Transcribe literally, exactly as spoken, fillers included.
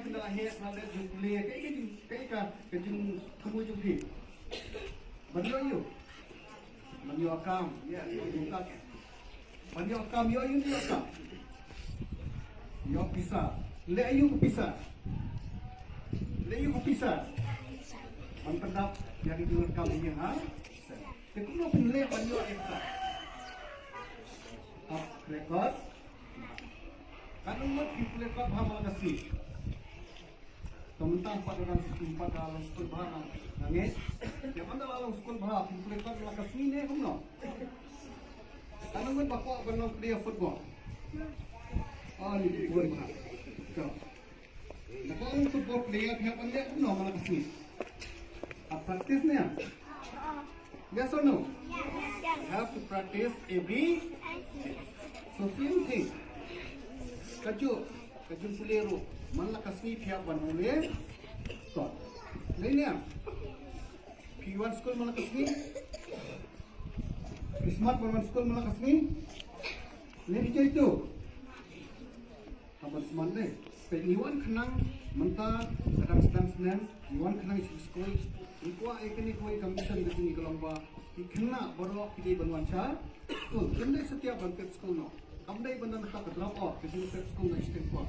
Kynda la heh la dep jingpule, kaei ka jing, kaei ka, ka jingthmu jong phi? Ban ïoh aïu? Ban ïoh kam. Ïa, ïoh kam. Ban ïoh kam, ïoh aïu, ïoh kam. Ïoh pisa. Leh aïu ka pisa? Leh aïu ka pisa? Ban pyndap ïa ki jingdonkam ïing ha. Te kumno phin leh ban ïoh ïa ka? Ap record. Katno ngut phi pule kot bha man la ka sngi? To mynta pat da dang skul, pat da long skul bha nga, nga ngeit. Ïa, pat da la long skul bha, phi pule kot man la ka sngi ne kumno? Katno ngut ba kwah ban long player football? Oh, ni phi pule bha. To. Naba ong football player, phi hap ban leh kumno man la ka sngi? Hap practice ne? Yes or no? You have to practice every. So same thing. Kajuh, kajuh pule ruh. Man la ka sngi phi hap ban pule. Kot. Dei ne? Phi wan skul man la ka sngi? Phi smat ban wan skul man la ka sngi? Ne phi jaituh? Hap ban smat ne. Peit, ngi wan khnang mynta ka dang sdang snem, ngi wan khnang sha skul. Ngi kwah ïa kane kawei ka mission ka jong ngi ka long ba ki khynnah baroh ki dei ban wan sha skul. Kim dei satia ban pep skul noh. Kam dei ban don kata ka drop out, ka jingpep skul na shiteng kwah.